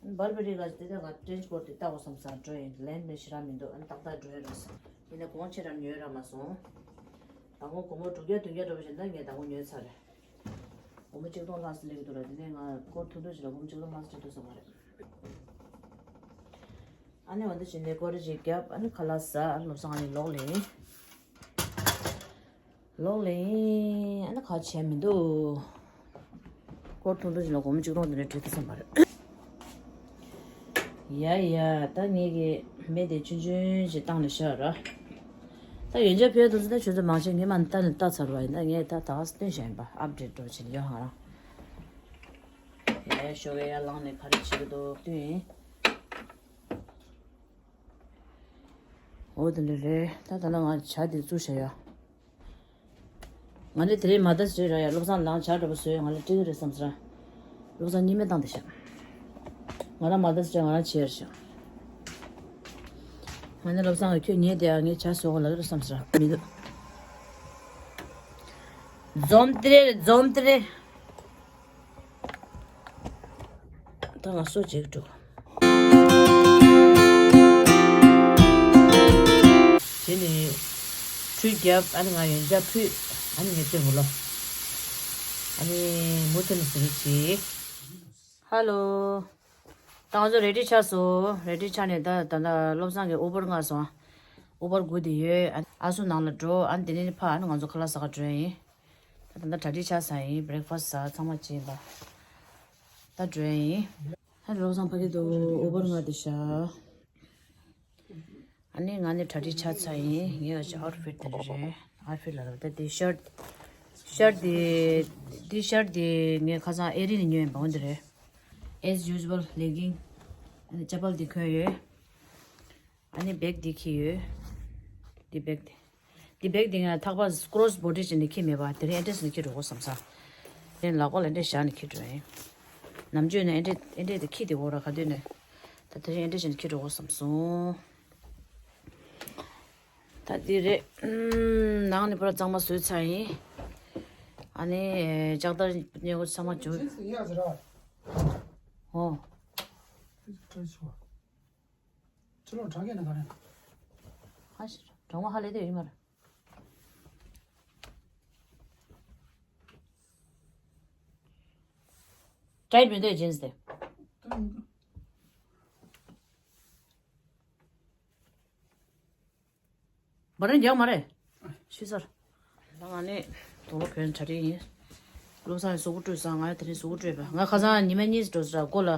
ང་། བར་བར་རི་ག་དེ་ད་ག་ཊེན་སི་པོར་ཊི་དེ་ལྟ་དགོས་བསམ་ས་འགྲོ་ཡིན། ལེན་མེད་ཞེ་དྲག་མི་འདུག་ཨ་ནི་ཏག་ཏག་འགྲོ་ཡ་རེད། ཡིན་ན་གོང་ཆེ་རང་ཉོས་ར་མ་སོང་། དང་པོ་སྒོར་མོ་དྲུག་བརྒྱ་བདུན་བརྒྱ་འགྲོ་བ་བཞིན་ད་ངས་དང་པོ་ཉོས་ཚར་རེད། སྒོར་མོ་ཆིག་སྟོང་ལྷག་ཙམ་སླེབས་ཀྱི་འདུག་ར། དེ་ནས་ང་སྒོར་ཐུང་ཐུང་ཞིག་ལ་སྒོར་མོ་ཆིག་སྟོང་ལྷག་ཙམ་སྤྲད་ཐུབ་སོང་བ་རེད། ཨ་ནི་འོ་འདི་བྱས་ནས་ཀོ་རེ་ཅིག་བརྒྱབ། ཨ་ནི་ཁ་ལག་ཟ། ཨ་ནི་བློ་བཟང་ཨ་ནི་ལོག་ལེན། ལོག་ལེན། ཨ་ནི་ཁ་བྱས་མི་འདུག་སྒོར་ཐུང་ཐུང་ཞིག་ལ་སྒོར་མོ་ཆིག་སྟོང་དེ་འདྲ་སྤྲད་ཐུབ་སོང་བ་རེད། ཡ་ཡ། ད་ངེད་ཀྱི་མེ་དེ་ཆུང་ཆུང་ཞིག་བཏང་ནས་བཞག་ར། ད་ཡོན་ཆབ་ཕུལ་དུས་ད་ཁྱོད་ཚོ་མང་ཆེ་ངས་མ་ནི་ལྟ་ནས་ལྟ་ཚར་བ་ཡིན། ད་ངས་ད་ད་ག་སེ་སྟོན་བཞག་ཡིན་པ། ཨབ་ཌེ་ཊི་འགྲོ་བྱེད་ཡོད་ཧ་རང་། ཡ་ཡ། ཞོགས་ཀས་ཡར་ལངས་ནས་ག་རེ་བྱེད་ཀྱི་འདུག་སྟོན་ཡིན། འོ་དེ་འདྲ་རེད། ད་ད་ལྟ་ང་ཇ་དེ་བཙུགས་བཞག་ཡ། ང་ནི་དེ་རིང་མ་ད་སི་ཌེ་ར་ཡ། བློ་བཟང་ལངས་ཇ་འདྲ་པོ་བཟོས། ང་ལ་སྤྲད་ཀྱི་རེད་བསམ་ས་ར། བློ་བཟང་གཉིད་མེད་བཏང་བསྡད་ཤག་ང་རང་མ་ད་སི་ཌེ་ང་རང་བྱས་རེད་ཤག་ང་ནི་བློ་བཟང་གིས་ཁྱོད་ཉལ་བསྡད་ཡ། ངས་ཇ་བཟོ་ག་ལབ་ཀྱི་རེད་བསམ་ས་ར། མི་འདུག་འཛོམས་ཏེ་རེད། འཛོམས་ཏེ་རེད། ད་ང་གསོ་བྱེད་ཀྱི་འགྲོ། དེ་ནི་ཁྲུས་བརྒྱབ། ཨ་ནི་ང་ཡོན་ཆབ་ཕུལ། ཨ་ནི་ངས་སྟོན་གོ་ལོ། ཨ་ནི་མུ་མཐུད་ནས་ཟེར་གྱི། ཧ་ལོ། ད་ང་ཚོ་རེ་ཌི་ཆགས་སོང་། རེ་ཌི་ཆགས་ནས་ད་ད་ལྟ་བློ་བཟང་གིས་ཨུ་བར་མངགས་སོང་། ཨུ་བར་སྒུག་བསྡད་ཡོད། ཨ་ཨ་སུ་ནང་ལ་འགྲོ། ཨ་ནི་དེ་ནས་ཕར་ཨ་ནི་ང་ཚོ་ཁ་ལག་ཟ་ག་འགྲོ་ཡ་ཡིན། ད་ད་ལྟ་གྲ་སྒྲིག་ཆགས་ཚར་ཡིན། བྷི་རེག་ཕ་སི་ཟ། ཚང་མ་བྱས་པ། ད་འགྲོ་ཡ་ཡིན། ཨ་བློ་བཟང་ཕ་གི་འདུག་ཨུ་བར་མངགས་བསྡད་ཤག་ཨ་ནི་ང་ནི་གྲ་སྒྲིག་ཆགས་ཚར་ཡིན། ངའི་ཨ་ཅག་ཨའུ་ཊི་ཕིཊ་དེ་འདྲ་རེད། ཨའུ་ཊི་ཕིཊ་ལ་རེད། ད་དེ་ཤར་ཊི། ཤར་ཊི་དེ། དེ་ཤར་ཊི་དེ་ངས་ཁ་སང་ཨེ་རི་ནས་ཉོས་ཡིན་པ། འོ་འདི་རེད། As usual legging། ཨ་ནི་ཅ་པལ་དེ་གོན་ཡོད། ཨ་ནི་བེག་དེ་འཁྱེར་ཡོད། དེ་བེག་དེ། དེ་བེག་དེ་ང་ཐག་པ་ཀྲོ་སི་བོ་ཌི་བྱས་ནས་འཁྱེར་མེད་པ། དེ་རིང་ཨེ་འདྲས་ནས་འཁྱེར་འགྲོ་དགོས་བསམ་ས། དེ་ལག་པ་ལ་ཨེ་འདྲས་བཞག་ནས་འཁྱེར་འགྲོ་ཡིན། ནམ་རྒྱུན་ནས་ཨེ་འདྲས་ཨེ་འདྲས་དེ་འཁྱེར་བསྡད་ཡོད་ར་ག་དུས་ནས། ད་དེ་རིང་ཨེ་འདྲས་བྱས་ནས་འཁྱེར་འགྲོ་དགོས་བསམ་སོང་། ད་དེ་རེད། ཨམ། ནང་ནས་པུ་ར་གཙང་མ་བཟོས་ཚར་ཡིན། ཨ་ནི་ལྕགས་དར་སྨྱུ་གུ་ཚང་མ་བྱུགས། ཨོ། ཕྱི་ལོགས་གྲང་གས་ན་ག་རེ། ཧ་ཤི་གྲང་མོ་ཧ་ལས་དེ་ཡོད་མ་རེད། ཊའིཊ་མི་འདུག་ཇིན་སི་དེ། བ་རན་རྒྱག་མ་རེད། ཤི་ཚར། ད་ང་ནི་དུག་ལོག་གྱོན་གྲ་སྒྲིག་ཡིན། བློ་བཟང་གིས་གཟུགས་པོ་བཀྲུས་སོང་། ང་དེ་རིང་གཟུགས་པོ་བཀྲུས་པ། ང་ཁ་སང་ཉི་མ་གཉིས་འགྲོ་ས་མགོ་ལ།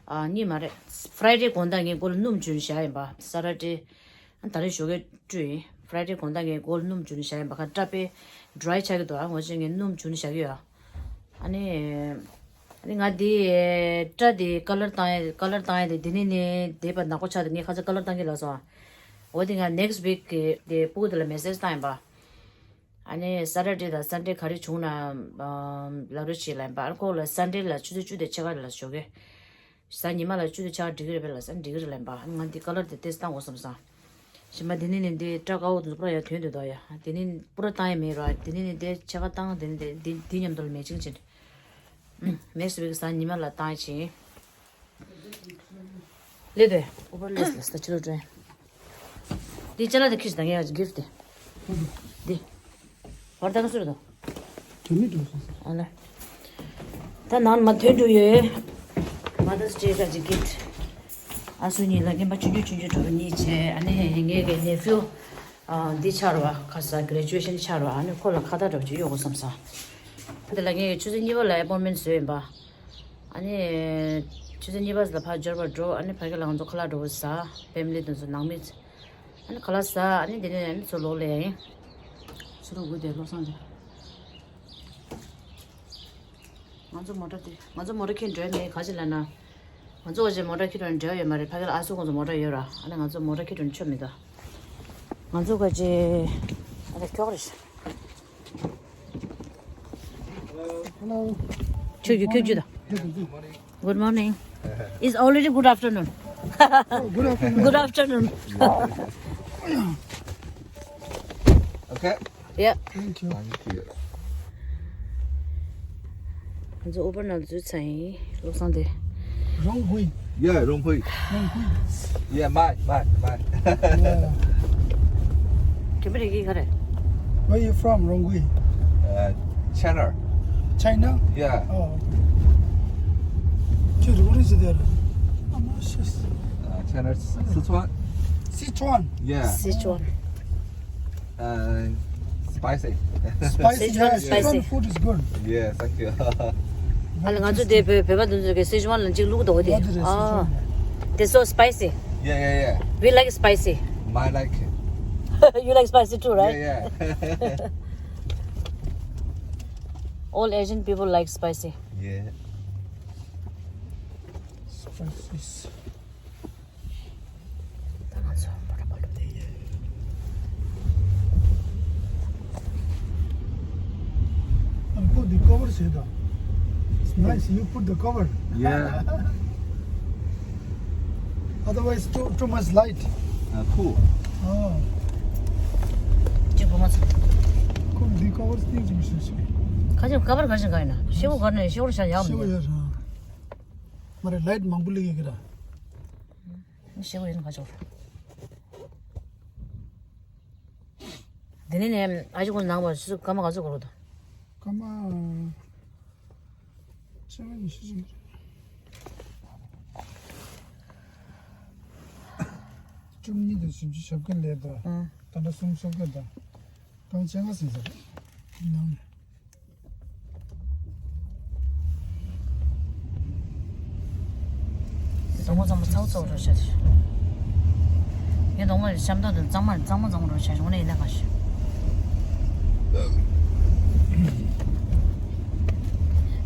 ཨ། གཉིས་མ་རེད། ཕ་རའི་ཌེ་དགོང་དག་ངས་མགོ་ལ་སྣུམ་བྱུགས་ནས་བཞག་ཡིན་པ། ས་ཊར་ཌེ། ཨ། ད་རེས་ཞོགས་ཀས་བཀྲུས་ཡིན། ཕ་རའི་ཌེ་དགོང་དག་ངས་མགོ་ལ་སྣུམ་བྱུགས་ནས་བཞག་ཡིན་པ། ཁ་སྐྲ་དཔེ་ཌི་རའི་ཆགས་ཀྱི་འདུག་ཨ། ངོ་ཅན་ངས་སྣུམ་བྱུགས་ནས་བཞག་གི་ཡོད། ཨ་ནི། ཨ་ནི་ང་འདི་སྐྲ་འདི་ཀ་ལར་བཏང་ཡ། ཀ་ལར་བཏང་ཡ་དེ་འདི་ནས་ནི་འདས་པ་ནག་པོ་ཆགས་འདུག་ངས་ཁ་སང་ཀ་ལར་བཏང་གི་ལབ་སོང་། འོ་དེ་ང་ནེག་སི་ཊི་ཝིག་གི་དེ་སྤུ་གུ་དེ་ལ་མེ་སེ་ཇི་བཏང་ཡིན་པ། ཨ་ནི་སེ་ཊར་ཌེ་དང་སན་ཌེ་ག་རེ་བྱུང་ན། ཨམ། ལབ་རོགས་བྱེད་ལབ་ཡིན་པ། ཨ་ནི་ཁོ་ལ་སན་ཌེ་ལ་ཆུ་ཚོད་བཅུ་དང་ཕྱེད་ཀ་རེ་ལ་ཞོགས་ཀས། གཟའ་ཉི་མ་ལ་བཅུ་དང་ཕྱེད་ཀ་འགྲིག་གི་རེད་པས་ལབ་ས། འགྲིག་གི་རེད་ལབ་ཡིན་པ། ཨ་ནི་ང་འདི་ཀ་ལར་དེ་ཏོག་ཙམ་བཏང་དགོས་བསམ་སོང་། གཞན་པ་འདི་ནས་ནི་འདི་སྐྲ་དཀར་པོ་དེ་ཚོ་པུ་ར་ཡར་ཐོན་འདུག་ད་ཡ། འདི་ནས་པུ་ར་བཏང་ཡ་མེད་ར། འདི་ནས་ནི་འདི་ཕྱེད་ཀ་བཏང་། འདི་ནས་འདི་འདི་འདི་མཉམ་དུ་ལ་མེ་ཆིང་བྱེད། ཨུམ། ནེག་སི་ཊི་ཝིག་གཟའ་ཉི་མ་ལ་བཏང་ཡ་བྱེད། ལེ་དེ་ཨུ་བར་ལེས་ལ་ས་ཕྱི་ལོགས་འགྲོ་ཡ། འདི་ཅ་ལག་དེ་ཁྱེར་ད། ངས་གིཕ་ཊི་དེ། འདི། བར་ད་ག་སུ་རེད་དོ། དོན་མེད་འགྲོ་སོང་ཟེར། ཨ་ལ། ད་ནང་མ་ཐོན་འགྲོ་ཡོད། མ་ད་སི་ཌེ་ག་ཅིག་གིཕ་ཊི། ཨ་སུ་གཉིས་ལ་རྔན་པ་ཆུང་ཆུང་ཆུང་ཆུང་འགྲོ་གཉིས་བྱས། ཨ་ནི་ངའི་གི་ནེ་ཕིའུ། ཨ། འདི་ཆགས་རེད་པ། ཁ་སང་གྷི་རེ་ཇུ་ཨེ་ཤན་ཆགས་རེད་པ། ཨ་ནི་ཁོ་ལ་ཁ་བཏགས་འདྲ་པོ་ཅིག་གཡོག་དགོས་བསམ་སོང་། དེ་ལ་ངས་ཆུ་ཚོད་གཉིས་པ་ལ་ཨེ་པོན་མེན་ཊི་བཟོས་ཡིན་པ། ཨ་ནི་ཆུ་ཚོད་གཉིས་པ་ཙམ་ལ་ཕར་འབྱོར་བར་འགྲོ། ཨ་ནི་ཕ་གི་ལ་ང་ཚོ་ཁ་ལག་འགྲོ་བོ་ཟ། ཕེ་མི་ལི་དེ་ཚོ་ནང་མི། ཨ་ནི་ཁ་ལག་ཟ། ཨ་ནི་དེ་ནས་ཨ་ནི་ཚུར་ལོག་ལ་ཡ་ཡིན། ཚུར་ལོག་དགོས་དེ་བློ་བཟང་དེ། ང་ཚོ་མོ་ཊ་དེ། ང་ཚོ་མོ་ཊ་ཁྱེར་འགྲོ་ཡ་མེད། ག་ཅི་ལབ་ན། ང་ཚོ་འོ་ཅེ་མོ་ཊ་ཁྱེར་འགྲོ་ཡ་འབྲེལ་བ་ཡོད་མ་རེད། ཕ་གི་ལ་ཨ་སུ་ཁོང་ཚོ་མོ་ཊ་ཡོད་ར། ཨ་ནི་ང་ཚོ་མོ་ཊ་ཁྱེར་འགྲོ་ཆོ་མི་འདུག་ང་ཚོ་ག་ཅི། ཨ་ནི་ཁྱོག་རེད། Hello. ཁྱོད་ཀྱིས་ཁྱོད་ཀྱིས་དང་། Good morning. It's already good afternoon. Oh, good afternoon. Good afternoon. Okay. Yeah. Thank you. Thank you. ང་ཚོ་ཨུ་བར་ནང་འཛུལ་ཚར་ཡིན། བློ་བཟང་དེ། རོང་ཧུའི། Yeah, རོང་ཧུའི། རོང་ཧུའི། Yeah, my, my, my. Yeah. དེ་མི་རིགས་ཀྱི་ག་རེད། Where you from, Ronghui? Uh, China. China? Yeah. Oh, okay. Dude, what is it there? I'm not sure. Uh, China, Sichuan. Sichuan? Yeah. Sichuan. Uh, spicy. Spicy, Sichuan yeah, spicy. Sichuan food is good. Yeah, thank you. ཨ་ལ་ང་ཚོ་དེ་བོད་བོད་པ་དེ་ཚོ་གི་སི་ཅུའན་ལ་གཅིག་བླུག་འདུག་གོ་དེ། What is it? ཨ། Sichuan. They so spicy. Yeah, yeah, yeah. We like spicy. My like. You like spicy too, right? Yeah, yeah. All Asian people like spicy. Yeah. Spicy. And put the cover, Seda. It's nice you put the cover. Yeah. Otherwise, too, too much light. Uh, cool. Oh. ཅི་གོ་མ་ཚོ། Cool, the cover is new to me. ཁ་ཅིག་ཀ་བར་ག་ཞིག་ག་ཡིན་ན། ཤེའུ་གར་ནས་ཤེའུར་ཤ་ཡག་མི་འདུག་ཤེའུ་ཡར། མ་རེད། ལའིཊ་མང་པོ་སླེབས་ཡོད་ཀྱི་ར། ཤེའུ་ཡིན་ཁ་ཅོར། དེ་ནས་ནས་ཨ་ཅག་ཁོང་ནང་བ་སུ་སྐར་མ་ག་ཚོད་འགོར་འདུག་སྐར་མ་བཅོ་ལྔ་ཉི་ཤུ་ཅིག་རེད། བཅུ་གཉིས་དང་བཞི་བཅུ་ཞེ་བརྒྱད་སླེབས་དང་། ཨང་། ད་ལྟ་གསུམ་སོ་བརྒྱད་དང་། སྐར་མ་བཅོ་ལྔ་ཟིན་ས་རེད། ནང་ནས། གདོང་པ་གཙང་མ་ཚ་བོ་ཚ་བོ་རོ་བྱ་ཞིག་ངས་གདོང་པ་ཤམ་ཐོག་ཏུ་གཙང་མ་གཙང་མ་གཙང་མ་རོ་བྱ་ཞིག་འོ་ན་ཡིན་ན་ག་ཞིག་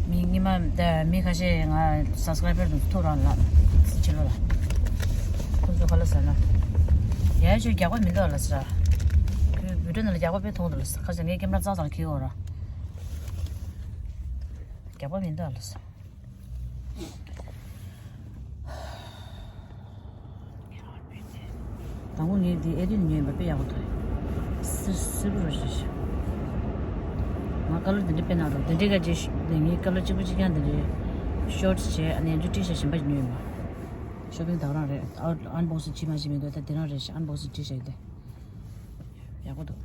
མི་ཉི་མ་མི་ཁ་ཤས་ང་སབ་སི་ཀ་རའི་བར་དུ་ཐུག་རང་ལ་ཕྱི་ལོ་ལ་ཁོ་ཚོ་ག་ལ་ཟ་ན་ཡ་ཡ་ཆོས་རྒྱག་པ་མི་འདུག་ལ་ཟ། ཁོས་བི་ཌི་ཡོ་ནང་ལ་རྒྱག་པ་དཔེ་མཐོང་འདུག་ལ་ཟ། ཁ་ཤས་ངའི་ཀེམ་ར་རྩ་ཚང་ལ་འཁྱེར་ཡོད་ར། རྒྱག་པ་མི་འདུག་ལ་ཟ། དང་པོ་ངས་འདི་ཨེ་ཌི་ཉོས་པ་དཔེ་ཡག་པོ་འདུག་སི་སི་པོ་རོ་ཞིག་ང་ཀ་ལར་འདི་འདྲ་དཔེ་ནག་རོ། འདི་འདྲའི་ཀ་ཅིག་ངའི་ཀ་ལར་གཅིག་པུ་གཅིག་རྐྱང་འདི་འདྲའི་ཤོར་ཊི་བྱས། ཨ་ནི་ཡང་ཅིག་ཊི་ཤར་ཊི་གཞན་པ་ཉོས་མ། ཤོ་པིང་དང་རང་རེད། ཨན་བོག་སིང་བྱས་མ་བྱས་མི་འདུག་ད་དེ་རང་རེད་ཤག་ཨན་བོག་སིང་བྱས་བྱས་ཏེ་ཡག་པོ་འདུག་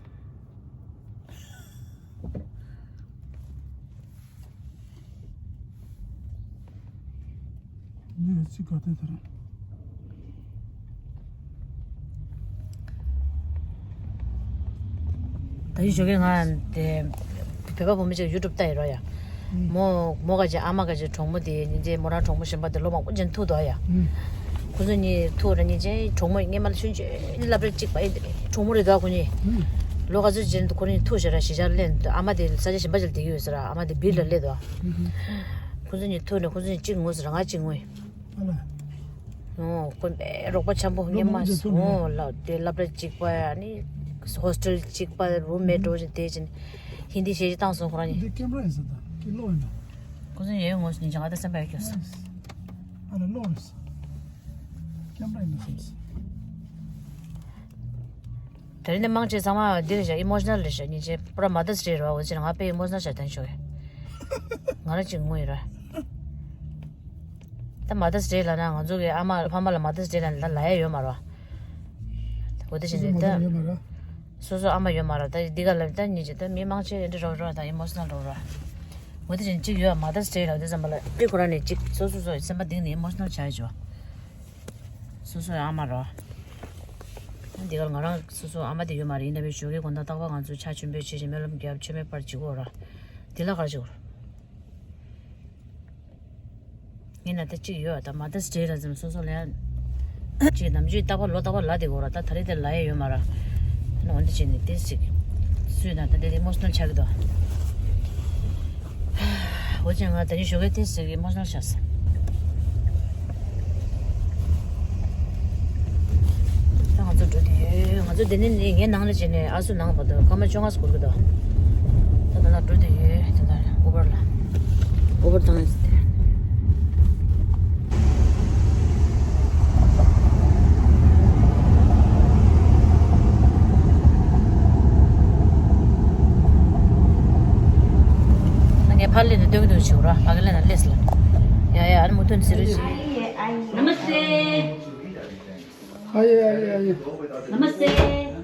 ད་ཡིན་ཞོགས་ཀས་ང་དེ་བོད་པ་བུ་མོ་ཅིག་ཡུ་ཊུབ་ལྟ་ཡི་རོ་ཡ། མོ་མོ་ག་ཅིག་ཨ་མ་ག་ཅིག་གྲོགས་མོ་དེ་ཉིན་རྗེས་མོ་རང་གྲོགས་མོ་གཞན་པ་དེ་ལོ་མང་པོ་ཅན་ཐུག་འདུག་ཡ། ཁོ་ཚོ་གཉིས་ཐུག་ར་ཉིན་རྗེས་གྲོགས་མོ་སྔས་མ་ལ་ཆུང་ཆུང་སློབ་གྲྭ་གཅིག་པ་ཡིན་གྲོགས་མོ་རེད་འདུག་ཁོ་གཉིས། ལོ་ག་ཚོད་ཅན་ཁོ་གཉིས་ཐུག་ཤག་ར་གཞིས་ཆགས་ལ་སླེབས་འདུག་ཨ་མ་དེ་ས་ཆ་གཞན་པ་ཅིག་ལ་བསྡད་ཀྱི་ཡོད་ཟེར་ར། ཨ་མ་དེ་བིར་ལ་སླེབས་འདུག་ཁོ་ཚོ་གཉིས་ཐུག་ནས་ཁོ་ཚོ་གཉིས་གཅིག་ངུས་ཟེར་ར། ང་གཅིག་ངུས། ཨོ། ཁོ་པའི་རོགས་པ་འཆམ་པོ་སྔས་མ། ཨོ་ལ་དེ་སློབ་གྲྭ་གཅིག་པ་ཡ་ནི་ཧོ་སི་ཊེལ་གཅིག་པ་རུམ་མེཊ་འགྲོ་བཞིན་དེ་བཞིན་ཧིན་དི་ཤེས་བྱ་བཏང་སོང་ཁོ་རང་གཉིས། འདི་ཀེམ་ར་ཡིན་ས་ད་ཀི་ལོ་ཡིན་ན། ཁོ་ཚོ་ཡོད་ངོ་ཉིན་ཅང་ཨ་ད་སེམས་པ་ཡོད་སྐྱོ་སོང་། ཨ་ལ་ལོ་རེད་ས། ཀེམ་ར་ཡིན་ན་སོང་ས། དེ་རིང་ནས་མང་ཆེ་ཚང་མ་འདི་རེད་ཤག་ཨི་མོ་ཤི་ནལ་རེད་ཤག་ཉིན་ཅེ་པུ་ར་མ་དར་སི་ཌེ་རེད་བ། འོ་ཅི་ང་དཔེ་ཨི་མོ་ཤི་ནལ་ཤག་དན་ཤོག་ཡ། ང་རང་གཅིག་ངུ་ཡི་ར། ད་མ་དར་སི་ཌེ་ལབ་ན་ང་ཚོ་གི་ཨ་མ་ཕ་མ་ལ་མ་དར་སི་ཌེ་ལབ་ན་ལབ་ཡ་ཡོད་མ་རེད་བ། འོ་དེ་བཞིན་དུ་ད་སོ་སོ་ཨ་མ་ཡོད་མ་རེད། ད་འདི་ག་ལབ་ད་ཉིན་ཅེ་ད་མི་མང་ཆེ་འདི་རོགས་རོགས་ད་ཨི་མོ་ཤི་ནལ་རོགས་རོགས། འོ་དེ་བཞིན་གཅིག་ཡོད་མ་དར་སི་ཌེ་ལབ་དུས་ཙམ་པ་ལ་དེ་ཁོ་རང་ནས་གཅིག་སོ་སོ་སོ་སེམས་པ་གཏིང་ནས་ཨི་མོ་ཤི་ནལ་ཆགས་ཡོད་ཅོ། སོ་སོའི་ཨ་མ་རོ། འདི་གར་ང་རང་སོ་སོ་ཨ་མ་དེ་ཡོད་མ་རེད། ཡིན་ན་མི་ཞོགས་ཀའི་དགོང་དག་རྟག་པར་ང་ཚོ་ཕྱག་མཆོད་འབུལ་བྱེད་བཞིན་སྨོན་ལམ་རྒྱབ་མཆོད་མེ་སྤར་བྱེད་དགོས་ར། འདི་ལ་གར་བྱེད་དགོས་ར། ངའི་ན་ད་གཅིག་ཡོད། ད་མ་ད་སི་ཌེ་ལ་ཙམ་སོ་སོ་ལ་ཡང་གཅིག་ནམ་རྒྱུན་རྟག་པར་ལོ་རྟག་པར་ལ་དེ་གོ་ར། ད་ད་རེས་དེ་ལ་ཡ་ཡོད་མ་ར། ད་ནི་འོན་ཏེ་བྱས་ནས་དེ་ཞིག་སུས་ན་ད་དེ་དེ་ཨི་མོ་ཤ་ནལ་ཆགས་ཀྱི་འདུག་འོ་ཅེ་ང་ད་ནི་ཞོགས་ཀས་དེ་ཞིག་ཨི་མོ་ཤ་ནལ་ཆགས་སོང་། ད་ང་ཚོ་འགྲོ་དུས་ང་ཚོ་དེ་ནས་ནི་ངའི་ནང་ལ་བྱས་ནས་ཨ་སུ་ནང་བར་དུ་སྐར་མ་བཅོ་ལྔ་ཙམ་འགོར་གི་འདུག་ད་ད་ལྟ་འགྲོ་དུས་དེ་ལྟར་ཨུ་བར་ལ་ཨུ་བར་བཏང་ཡོད་ཟེར་ཏེ། ངས་ཕར་སླེབས་ནས་སྟོན་གྱི་འདུག་ཞུ་ར། ཕ་གི་ལ་ན་སླེབས་ལ། ཡ་ཡ། ཨ་ནི་མུ་མཐུད་ཟེར་རེ་ཞིག Namaste. ཨ་ཡེ་ཨ་ཡེ་ཨ་ཡེ། Namaste.